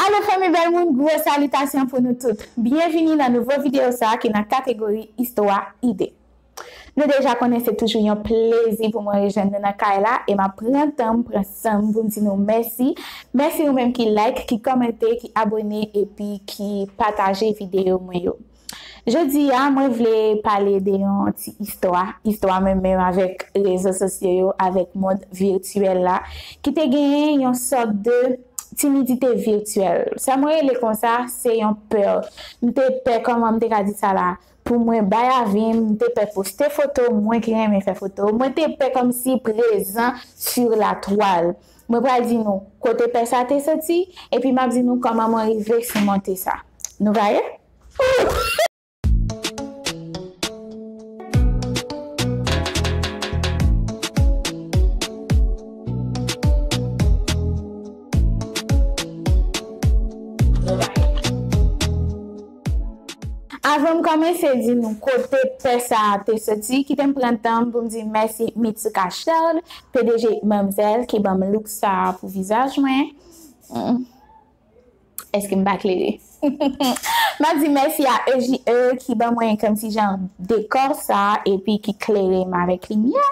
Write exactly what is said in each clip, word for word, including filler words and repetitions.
Alo fanmi bèl moun, gwo salitasyon pou nou tout. Byenvini nan nouvo videyo sa a ki nan kategori istwa ide. Nou deja konnen se toujou yon plezi pou mwen rejwenn nou nan kay la e m ap pran tan m, pran san m pou m di nou mèsi. Mèsi ou menm ki like, ki kòmante, ki abòne epi ki pataje videyo mwen yo. Jodi a, mwen vle pale de yon ti istwa, istwa mwen menm avèk rezo sosyo yo, avèk mond vityèl la, ki te genyen yon sòt de timidite vityèl. Sa mwen rele konsa, se yon pè. M te pè, kòman m te ka di sa la? Pou mwen bay avi m, m te pè poste foto, mwen ki renmen fè foto. Mwen te pè kòmsi prezan sur la toile. Mwen pral di nou kote pè sa te soti, epi m ap di nou kòman mwen rive simonte sa. Nou pare? Avan m kòmanse di nou kote pè sa a te soti, kite m pran tan m pou m di mèsi Mitsuka Charles, P D G Manmzèl, ki ban m look sa a pou vizaj mwen. Mm. Èske m pa klere? M ap di mèsi a E J E ki ban mwen kòmsi jan dekò sa a epi ki klere m avèk limyè.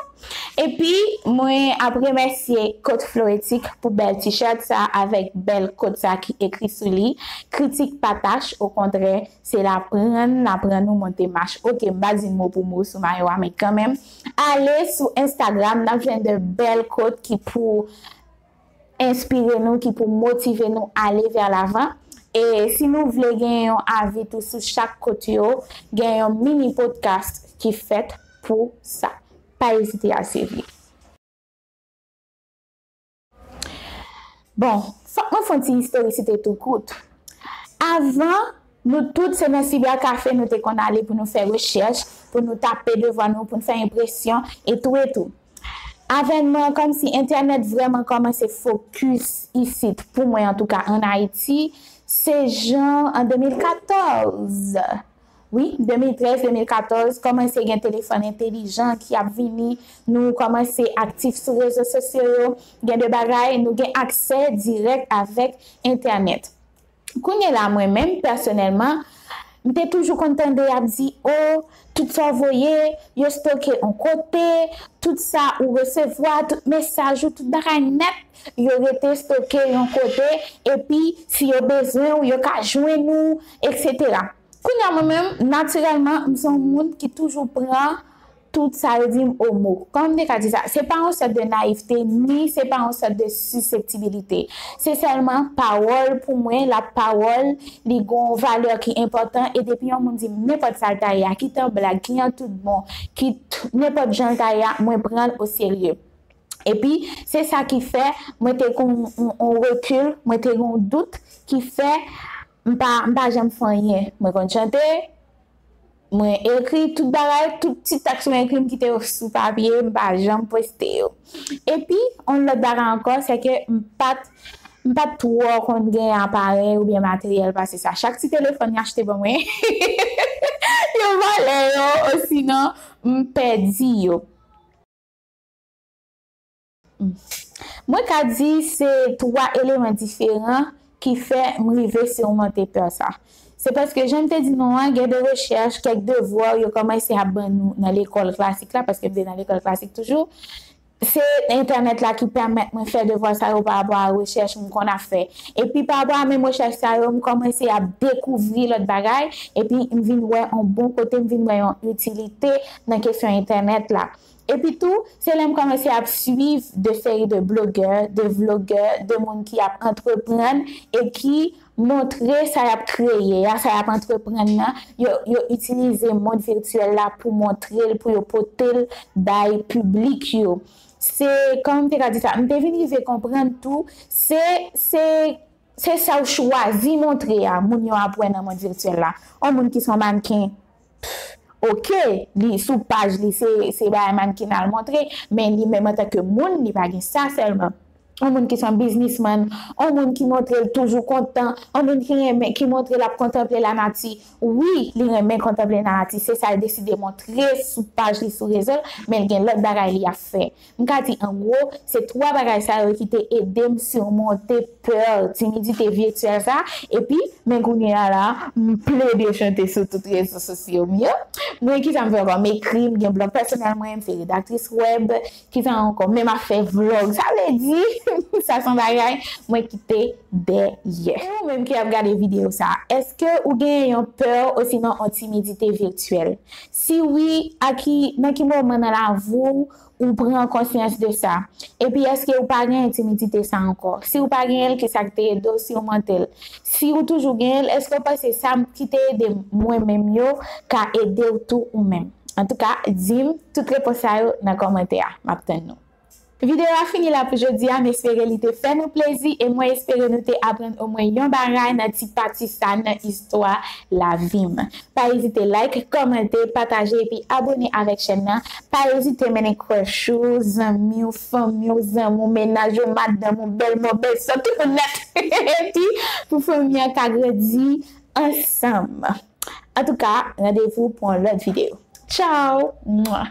Epi, mwen ap remèsye Kot Floetik pou bèl t-shirt sa a avèk bèl kot sa a ki ekri sou li, Kritik pa tach, okontrè, se laprann, laprann nou monte mach. Oke, m pa di mo pou mo sou mayo a, men kanmenm, ale sou Instagram, n ap jwenn de bèl kot ki pou enspire nou, ki pou motive nou ale vè lavan. E si nou vle gen yon avi tou sou chak kot yo, gen yon mini podcast ki fèt pou sa. Pa ezite al swiv li. Bon, fòk mwen fè yon ti istorikite tou kout. Avan, nou tout se nan siberkafe nou te konn ale pou nou fè rechèch, pou nou tape devwa nou, pou nou fè enpresyon, e tou e tou. Avènman kòmsi entènèt vrèman kòmanse fokis isit, pou mwen antouka, ann Ayiti, se jan an de mil katòz. Wi, de mil trèz, de mil katòz, kòmanse gen telefòn entelijan ki ap vini, nou kòmanse aktif sou rezo sosyo yo, gen de bagay, nou gen aksè dirèk avèk entènèt. Kounye la, mwen menm, pèsonèlman, m te toujou konn tande y ap di, o, tout sa w voye, yo stoke yon kote, tout sa ou resevwa, tout mesaj ou, tout bagay nèt, yo rete stoke yon kote, epi si yo bezwen w, yo ka jwenn ou, etsetera. Kounye a, mwen menm, natirèlman, m se yon moun ki toujou pran tout sa yo di m o mo. Kòman m te ka di sa? Se pa yon sòt de nayivte, ni se pa yon sòt de siseptibilite. Se sèlman pawòl pou mwen, la pawòl, li gon valè ki enpòtan, e depi yon moun di m nenpòt sa l ta ye a, kit an blag, ki an tout bon, kit nenpòt jan l ta ye a, mwen pran l o serye. Epi, se sa ki fè mwen te gon yon, yon rekil, mwen te gon dout ki fè m pa, m pa janm fè anyen. Mwen konn chante, mwen ekri tout bagay, tout ti tèks mwen ekri, m kite yo sou papye, m pa janm poste yo. Epi, yon lòt bagay ankò, se ke m pa t, m pa t twò konn gen aparèy oubyen materyèl pase sa. Chak ti telefòn y achte ban mwen, yo vòlè yo, osinon, m pèdi yo. Mwen ka di se twa eleman diferan ki fè m rive simonte pè sa. Se paske jan m te di nou an, gen de rechèch, kèk devwa yo kòmanse ap ban nou nan lekòl klasik la, paske m te nan lekòl klasik toujou. Se entènèt la ki pèmèt mwen fè devwa sa yo pa rapò a rechèch m konn ap fè. Epi pa rapò a menm rechèch sa yo, m kòmanse ap dekouvri lòt bagay, epi m vin wè yon bon kote, m vin wè yon itilite nan kesyon entènèt la. Epi tou, se lè m kòmanse ap swiv de seri de blogè, de vlogè, de moun ki ap antreprann e ki montre sa y ap kreye a, sa y ap antreprann nan, yo, yo itilize mond vityèl la pou montre l, pou yo pote l bay piblik yo. Se, kòman m te ka di sa? M te vin rive konprann tou, se, se, se sa w chwazi montre a, moun yo ap wè nan mond vityèl la. Yon moun ki se yon mannken, oke, li sou paj li, se, se bagay mannken al montre, men li menm antanke moun, li pa gen sa sèlman. Yon moun ki se yon biznismann, yon moun ki montre l toujou kontan, yon moun ki renmen, ki montre l ap kontanple lanati. Wi, li renmen kontanple lanati, se sa l deside montre sou paj li, sou rezo l, men l gen lòt bagay li ap fè. M ka di an gwo, se twa bagay sa yo ki te ede m simonte pè, timidite vityèl sa, epi, men kounye a la, m plede chante sou tout rezo sosyo m yo. Mwen, kisa m fè ankò? M ekri, m gen blòg pèsonèl mwen, m se redaktris wèb, kisa ankò? Men m ap fè vlòg. Sa vle di, sa se yon bagay mwen kite dèyè. E ou menm ki ap gade videyo sa, èske ou genyen yon pè osinon yon timidite vityèl? Si wi, a ki, nan ki moman nan lavi w ou pran konsyans de sa? Epi èske ou pa genyen timidite sa ankò? Si ou pa genyen l, kisa k te ede w simonte l? Si ou toujou genyen l, èske w panse sa m- ki te ede m mwen menm yo ka ede w tou ou menm? Antouka, di m tout repons sa yo nan kòmantè a. M ap tann nou. Videyo a fini la pou jodi a, m espere li te fè nou plezi e mwen espere nou te aprann omwen yon bagay nan ti pati sa nan istwa lavi m. Pa ezite like, kòmante, pataje epi abone avèk chèn nan. Pa ezite mennen crush ou, zanmi w, fanmi w, zanmi w, mennaj ou, madanm ou, bèlmè w, bèlsè w, tout moun nèt. Epi pou fanmi an ka grandi ansanm. Antouka, randevou pou yon lòt videyo. Tchao! Mwa!